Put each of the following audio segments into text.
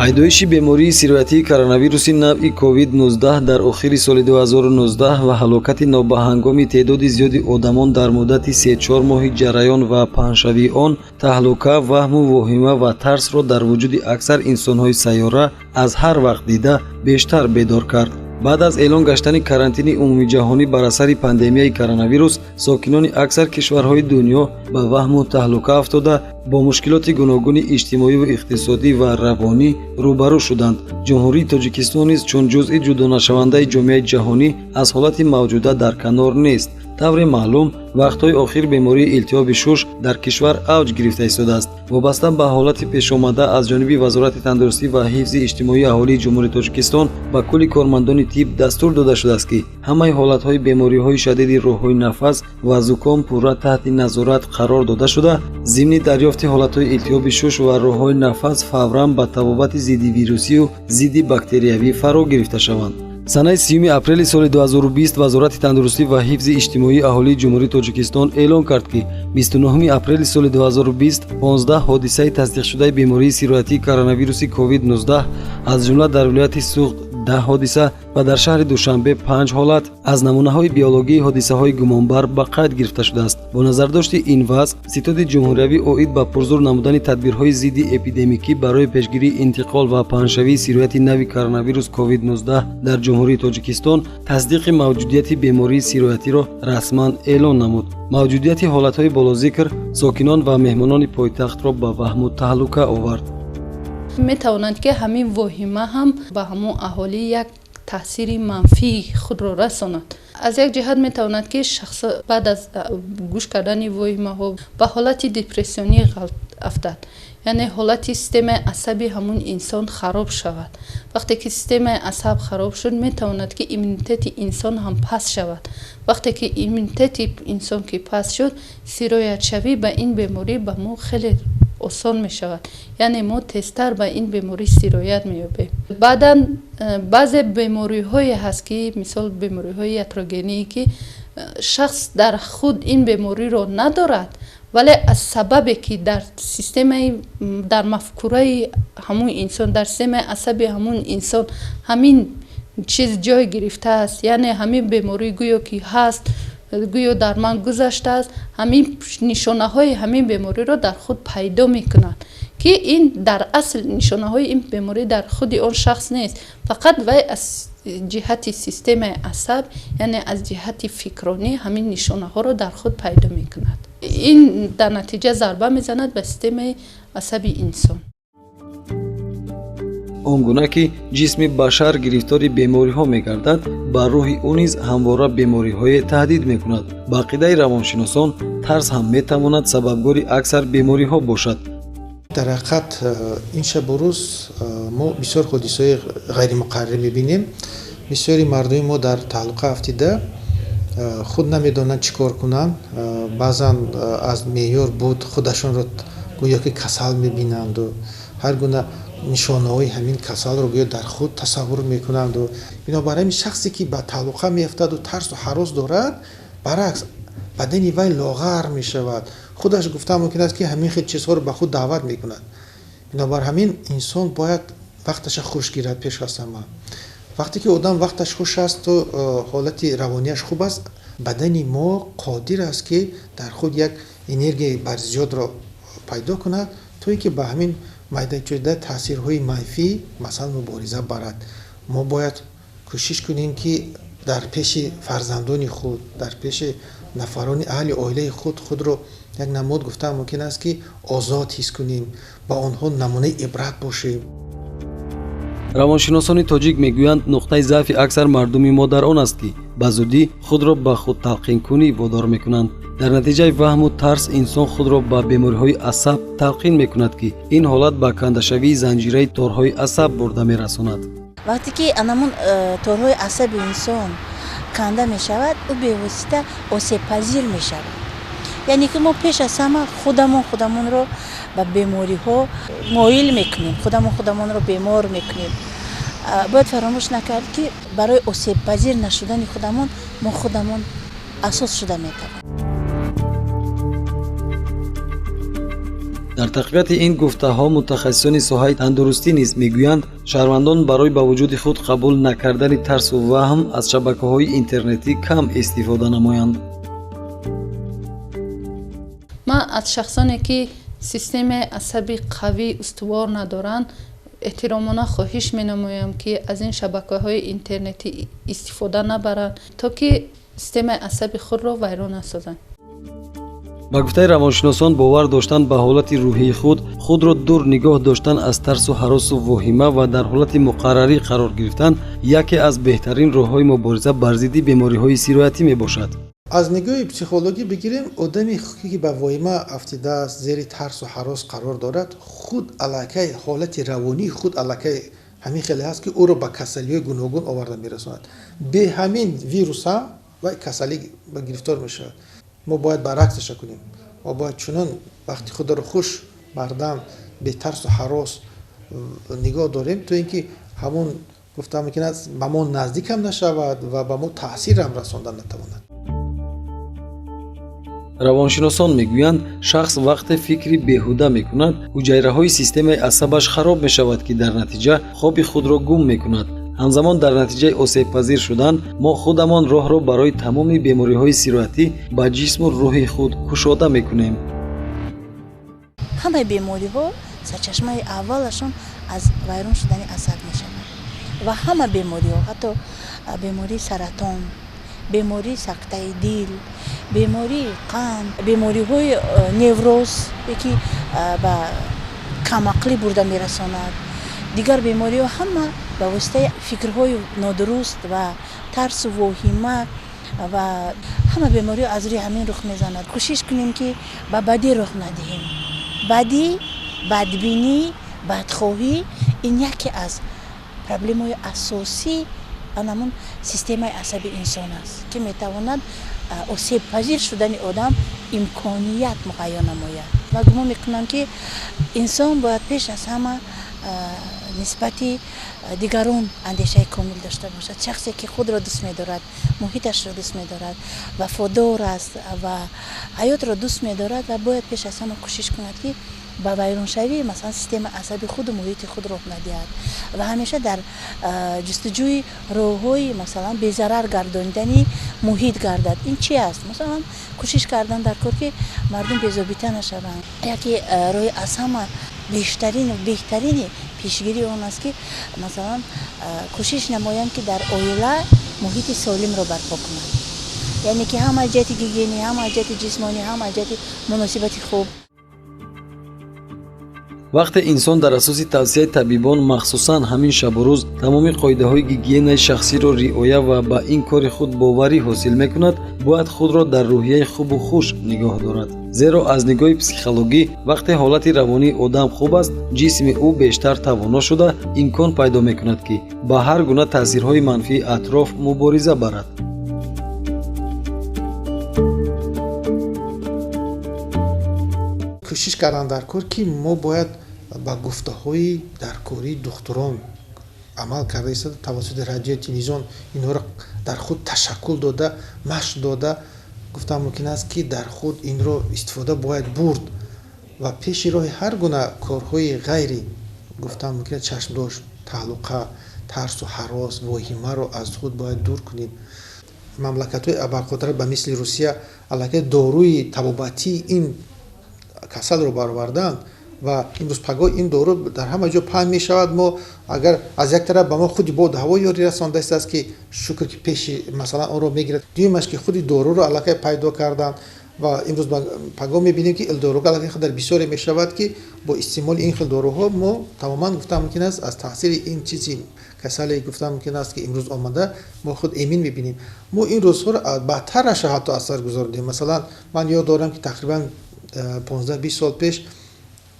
Пайдоиши бемории сироятии коронавируси навъи COVID-19 дар охири соли 2019 ва ҳалокати нобаҳангоми теъдоди зиёди одамон дар муддати се-чор моҳи ҷараён ва паҳншавии он таҳлука, ваҳму воҳима ва тарсро дар вуҷуди аксар инсонҳои сайёра аз ҳар вақт дида бештар бедор кард. Баъд аз эълон гаштани карантини умумиҷаҳонӣ бар асари пандемияи коронавирус, сокинони аксар кишварҳои дунё ба ваҳму таҳлука афтода, бо мушкилоти гуногуни иҷтимоиву иқтисодӣ ва равонӣ рӯбарӯ шуданд. Ҷумҳурии Тоҷикистон низ чун ҷузъи ҷудонашавандаи ҷомеаи ҷаҳонӣ аз ҳолати мавҷуда дар канор нест. Тавре маълум, вақтҳои охир бемории илтиҳоби шуш дар кишвар авҷ гирифта истодааст. Вобаста ба ҳолати пешомада аз ҷониби Вазорати тандурустӣ ва ҳифзи иҷтимоии аҳолии Ҷумҳурии Тоҷикистон ба кулли кормандони тиб дастур дода шудааст, ки ҳамаи ҳолатҳои бемориҳои шадиди роҳҳои нафас ва зуком пурра таҳти назорат қарор дода шуда, зимни дарёфти ҳолатҳои илтиҳоби шуш ва роҳҳои нафас фавран ба табобати зиддивирусию зидди бактериявӣ фаро гирифта шаванд. Санаи 30 апрели соли 2020 Вазорати тандурустӣ ва ҳифзи иҷтимоии аҳолии Ҷумҳурии Тоҷикистон эълон кард, ки 29 апрели соли 2020 15 ҳодисаи тасдиқшудаи бемории сироятии коронавируси COVID-19, аз ҷумла дар вилояти Суғд 10 ҳодиса ва дар шаҳри Душанбе 5 ҳолат аз намунаҳои биологии ҳодисаҳои гумонбар ба қайд гирифта шудааст. Бо назардошти ин вазъ, Ситоди ҷумҳуриявӣ оид ба пурзур намудани тадбирҳои зидди эпидемикӣ барои пешгирии интиқол ва паҳншавии сирояти нави коронавирус COVID-19 дар Ҷумҳурии Тоҷикистон тасдиқи мавҷудияти бемории сироятиро расман эълон намуд. Мавҷудияти ҳолатҳои болозикр сокинон ва меҳмонони пойтахтро ба ваҳму таҳлука овард. Метавонанд, ки ҳамин воҳима ҳам ба ҳамон аҳолӣ як таъсири манфии худро расонад. Аз як ҷиҳат метавонад, ки шахс баъд аз гӯш кардани воҳимаҳо ба ҳолати депрессионӣ афтад, яъне ҳолати системаи асаби ҳамун инсон хароб шавад. Вақте ки системаи асаб хароб шуд, метавонад, ки иммунитети инсон ҳам паст шавад. Вақте ки иммунитети инсон ки паст шуд, сироятшавӣ ба ин беморӣ ба мо хеле осон мешавад, яъне мо тезтар ба ин беморӣ сироят меёбем. Баъдан баъзе бемориҳое ҳаст, ки мисол бемориҳои ятрогение, ки шахс дар худ ин бемориро надорад, вале аз сабабе ки дар системаи, дар мафкураи ҳамун инсон, дар системаи асаби ҳамун инсон ҳамин чиз ҷой гирифтааст, яъне ҳамин беморӣ гӯё ки ҳаст, гӯё дар ман гузаштааст, ҳамин нишонаҳои ҳамин бемориро дар худ пайдо мекунад, ки ин дар асл нишонаҳои ин беморӣ дар худи он шахс нест, фақат вай аз ҷиҳати системаи асаб, яъне аз ҷиҳати фикронӣ ҳамин нишонаҳоро дар худ пайдо мекунад. Ин дар натиҷа зарба мезанад ба системаи асаби инсон. Он гуна ки ҷисми башар гирифтори бемориҳо мегардад, ба рӯҳи ӯ низ ҳамвора бемориҳое таҳдид мекунад. Ба ақидаи равоншиносон, тарс ҳам метавонад сабабгори аксар бемориҳо бошад. Дар ҳақиқат, ин шабу рӯз мо бисёр ҳодисаҳои ғайримуқаррарӣ мебинем. Бисёри мардуми мо дар таҳлука афтида, худ намедонанд, чӣ кор кунанд. Баъзан аз меъёр буд худашонро гӯё ки касал мебинанду ҳар гуна нишонаҳои ҳамин касалро гӯё дар худ тасаввур мекунанду. Бинобар ҳамин, шахсе ки ба таҳлука меафтаду тарсу ҳарос дорад, баръакс, бадани вай лоғар мешавад. Худаш гуфта мумкин аст, ки ҳамин хел чизҳоро ба худ даъват мекунад. Бинобар ҳамин, инсон бояд вақташа хуш гирад. Пеш аз ҳама, вақте ки одам вақташ хуш асту ҳолати равонияш хуб аст, бадани мо қодир аст, ки дар худ як энергияи барзиёдро пайдо кунад, то ин ки ба ҳамин майдачӯда таъсирҳои манфӣ, масалан, мубориза барад. Мо бояд кӯшиш кунем, ки дар пеши фарзандони худ, дар пеши нафарони аҳли оилаи худ худро як намуд, гуфта мумкин аст, ки озод ҳис кунем, ба онҳо намунаи ибрат бошем. Равоншиносони тоҷик мегӯянд, нуқтаи заъфи аксар мардуми мо дар он аст, ки ба зудӣ худро ба худталқинкунӣ водор мекунанд. Дар натиҷаи ваҳму тарс инсон худро ба бемориҳои асаб талқин мекунад, ки ин ҳолат ба кандашавии занҷираи торҳои асаб бурда мерасонад. Вақте ки анамун торҳои асаби инсон канда мешавад, ӯ бевосита осебпазир мешавад. Яъне ки мо пеш аз ҳама худамон худамонро ба бемориҳо моил мекунем, худамон худамонро бемор мекунем. Бояд фаромӯш накард, ки барои осебпазир нашудани худамон мо худамон асос шуда метавонем. Дар тақвияти ин гуфтаҳо мутахассисони соҳаи тандурустӣ низ мегӯянд, шаҳрвандон барои ба вуҷуди худ қабул накардани тарсу ваҳм аз шабакаҳои интернетӣ кам истифода намоянд. Ман аз шахсоне ки системаи асаби қавӣ устувор надоранд, эҳтиромона хоҳиш менамоям, ки аз ин шабакаҳои интернетӣ истифода набаранд, то ки системаи асаби худро вайрон насозанд. Ба гуфтаи равоншиносон, бовар доштан ба ҳолати рӯҳии худ, худро дур нигоҳ доштан аз тарсу ҳаросу воҳима ва дар ҳолати муқаррарӣ қарор гирифтан яке аз беҳтарин роҳҳои мубориза бар зидди бемориҳои сироятӣ мебошад. Аз нигоҳи психологӣ бигирем, одаме ки ба воҳима афтидааст, зери тарсу ҳарос қарор дорад, худ аллакай ҳолати равонии худ аллакай ҳамин хеле ҳаст, ки ӯро ба касалиҳои гуногун оварда мерасонад. Бе ҳамин вирус ҳам вай касалӣ гирифтор мешавад. Мо бояд баръаксаша кунем. Мо бояд чунон вақти худро хуш, бардам, бетарсу ҳарос нигоҳ дорем, то ин ки ҳамон гуфта мумкин аст ба мо наздикам нашавад ва ба мо таъсирам расонда натавонад. Равоншиносон мегӯянд, шахс вақте фикри беҳуда мекунад, ҳуҷайраҳои системаи асабаш хароб мешавад, ки дар натиҷа хоби худро гум мекунад. Ҳамзамон дар натиҷаи осебпазир шудан мо худамон роҳро барои тамоми бемориҳои сироятӣ ба ҷисму рӯҳи худ кушода мекунем. Ҳамаи бемориҳо сарчашмаи аввалашон аз вайрон шудани асаб мешавад ва ҳама бемориҳо, ҳатто бемории саратон, бемории сактаи дил, бемории қанд, бемориҳои невроз, ки ба камақлӣ бурда мерасонад, дигар бемориҳо ҳама ба воситаи фикрҳои нодуруст ва тарсу воҳима ва ҳама бемориҳо аз рӯи ҳамин рух мезанад. Кӯшиш кунем, ки ба бадӣ роҳ надиҳем. Бадӣ, бадбинӣ, бадхоҳӣ ин яке аз проблемаҳои асосӣ анамун системаи асаби инсон аст, ки метавонад осебпазир шудани одам имконият муҳайё намояд. Ва гумон мекунам, ки инсон бояд пеш аз ҳама нисбати дигарон андешаи комил дошта бошад. Шахсе ки худро дӯст медорад, муҳиташро дӯст медорад, вафодор аст ва ҳаётро дӯст медорад ва бояд пеш аз ҳама кӯшиш кунад, ки ба вайроншавии, масалан, системаи асаби худу муҳити худ роҳ надиҳад ва ҳамеша дар ҷустуҷӯи роҳҳои, масалан, безарар гардонидани муҳит гардад. Ин чи аст? Масалан, кӯшиш кардан дар кор, ки мардум безобита нашаванд. Яке роҳи аз ҳама бештарин, беҳтарини пешгирии он аст, ки, масалан, кӯшиш намоянд, ки дар оила муҳити солимро барпо кунанд, яъне ки ҳам аз ҷиҳати гигиенӣ, ҳам аз ҷиҳати ҷисмонӣ, ҳам аз ҷиҳати муносибати хуб. Вақте инсон дар асоси тавсияи табибон, махсусан ҳамин шабу рӯз, тамоми қоидаҳои гигиенаи шахсиро риоя ва ба ин кори худ боварӣ ҳосил мекунад, бояд худро дар рӯҳияи хубу хуш нигоҳ дорад. Зеро аз нигоҳи психологӣ вақте ҳолати равонии одам хуб аст, ҷисми ӯ бештар тавоно шуда, имкон пайдо мекунад, ки ба ҳар гуна таъсирҳои манфии атроф мубориза барад. Кӯшиш кардан дар кор, ки мо бояд ба гуфтаҳои даркории духтурон амал карда истода, тавассути радио, телевизион инҳоро дар худ ташаккул дода, машқ дода, гуфтан мумкин аст, ки дар худ инро истифода бояд бурд ва пеши роҳи ҳар гуна корҳои ғайри, гуфтан мумкин аст, чашмдошт, таҳлуқа, тарсу ҳарос, воҳимаро аз худ бояд дур кунем. Мамлакатҳои абарқудрат ба мисли Русия аллакай доруи табобатии ин касалро бароварданд ва имрӯз пагоҳ ин дору дар ҳама ҷо паҳн мешавад. Мо агар аз як тараф ба мо худи боду ҳаво ёрӣ расондааст, ки шукр, ки пеши, масалан, онро мегирад. Дуюмаш, ки худи доруро аллакай пайдо карданд ва имрӯз пагоҳ мебинем, ки доруҳо аллакай дар бисёре мешавад, ки бо истеъмоли ин хел доруҳо мо тамоман, гуфтан мумкин аст, аз таъсири ин чизи касале, гуфтан мумкин аст, ки имрӯз омада, мо худ эмин мебинем. Мо ин рӯзҳоро бадтараша ҳатто аз сар гузаронидем. Масалан, ман ёд дорам, ки тақрибан 15-20 сол пеш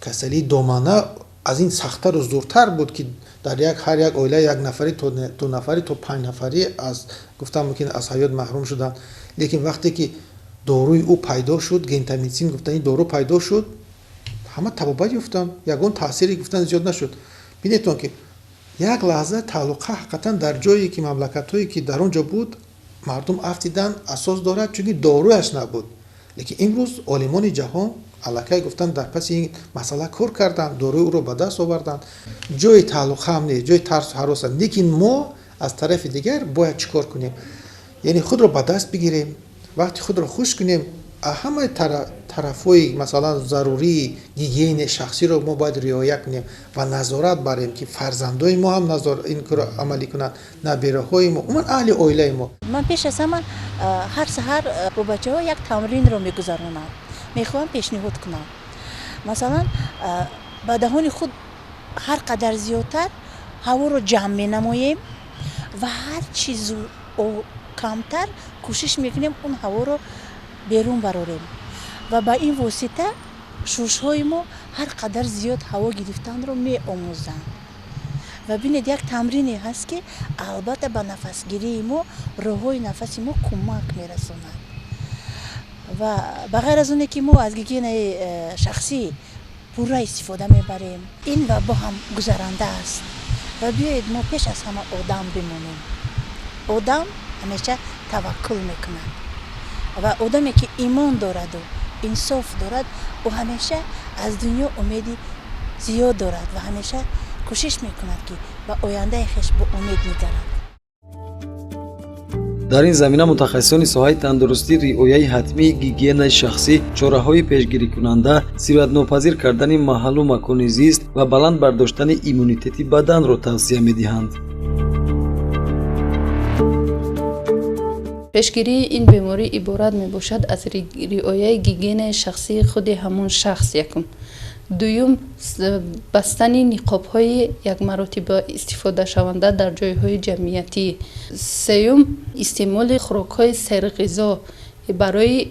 касалии домана аз ин сахттару зуртар буд, ки дар як ҳар як оила як нафарӣ то ду нафарӣ то панҷ нафарӣ аз, гуфтан мумкин, аз ҳаёт маҳрум шуданд. Лекин вақте ки доруи ӯ пайдо шуд, гентамитсин гуфтани дору пайдо шуд, ҳама табобат ёфтанд, ягон таъсире, гуфтан, зиёд нашуд. Бинедтон, ки як лаҳза таҳлуқа ҳақиқатан дар ҷое ки мамлакатҳое ки дар он ҷо буд, мардум афтиданд, асос дорад, чунки доруяш набуд. Лекин имрӯз олимони ҷаҳон Аллакай гуфтанд, дар паси ин масъала кор карданд, дорои ӯро ба даст оварданд. Ҷои тааллуқа ҳам нест, ҷои тарсу ҳарос ҳам. Лекин мо аз тарафи дигар бояд чӣ кор кунем? Яъне худро ба даст бигирем, вақти худро хуш кунем, ҳамаи тарафҳои, масалан, зарурии гигиенаи шахсиро мо бояд риоя кунем ва назорат барем, ки фарзандои мо ҳам ин корро амалӣ кунанд, набераҳои мо, умуман аҳли оилаи мо. Ман пеш аз ҳама ҳар саҳар бо бачаҳо як тамринро мегузаронам, мехоҳам пешниҳод кунам. Масалан, ба даҳони худ ҳар қадар зиёдтар ҳаворо ҷамъ менамоем ва ҳар чизу камтар кӯшиш мекунем он ҳаворо берун барорем ва ба ин восита шушҳои мо ҳар қадар зиёд ҳаво гирифтанро меомӯзанд. Ва бинед, як тамрине ҳаст, ки албатта ба нафасгирии мо, роҳҳои нафаси мо кӯмак мерасонад. Ва ба ғайр аз оне ки мо аз гигиенаи шахсӣ пурра истифода мебарем, ин вабо ҳам гузаранда аст ва биёед мо пеш аз ҳама одам бимонем. Одам ҳамеша таваккул мекунад ва одаме ки имон дораду инсоф дорад, ӯ ҳамеша аз дунё умеди зиёд дорад ва ҳамеша кӯшиш мекунад, ки ба ояндаи хеш бо умед нигарад. Дар ин замина мутахассисони соҳаи тандурустӣ риояи ҳатмии гигиенаи шахсӣ, чораҳои пешгирикунанда, сироятнопазир кардани маҳаллу макони зист ва баланд бардоштани иммунитети баданро тавсия медиҳанд. Пешгирии ин беморӣ иборат мебошад аз риояи гигиенаи шахсии худи ҳамон шахс, якум. Дуюм, бастани ниқобҳои якмаротиба истифодашаванда дар ҷойҳои ҷамъиятӣ. Сеюм, истеъмоли хӯрокҳои серғизо барои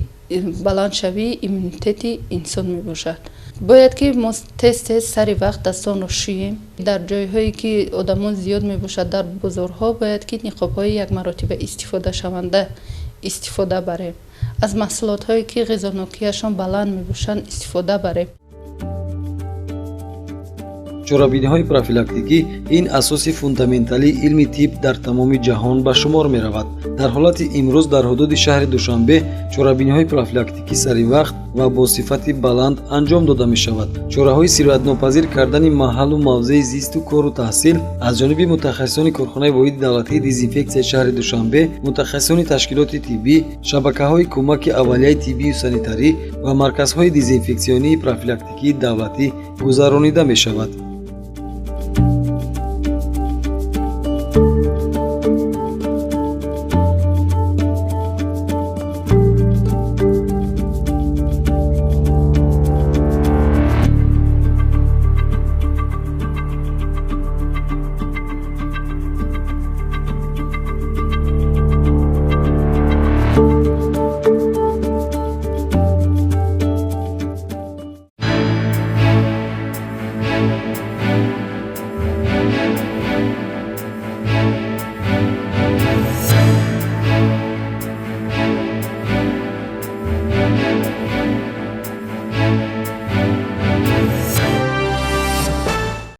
баландшавии иммунитети инсон мебошад. Бояд ки мо тез тез сари вақт дастонро шӯем. Дар ҷойҳое ки одамон зиёд мебошад, дар бозорҳо, бояд ки ниқобҳои якмаротиба истифодашаванда истифода барем. Аз маҳсулотҳое ки ғизонокияшон баланд мебошанд, истифода барем. Чорабиниҳои профилактикӣ ин асоси фундаменталии илми тиб дар тамоми ҷаҳон ба шумор меравад. Дар ҳолати имрӯз дар ҳудуди шаҳри Душанбе чорабиниҳои профилактикӣ саривақт ва бо сифати баланд анҷом дода мешавад. Чораҳои сироятнопазир кардани маҳаллу мавзеи зисту кору таҳсил аз ҷониби мутахассисони корхонаи воҳиди давлатии дезинфексияи шаҳри Душанбе, мутахассисони ташкилоти тиббӣ, шабакаҳои кӯмаки аввалияи тиббию санитарӣ ва марказҳои дезинфексионии профилактикии давлатӣ гузаронида мешавад.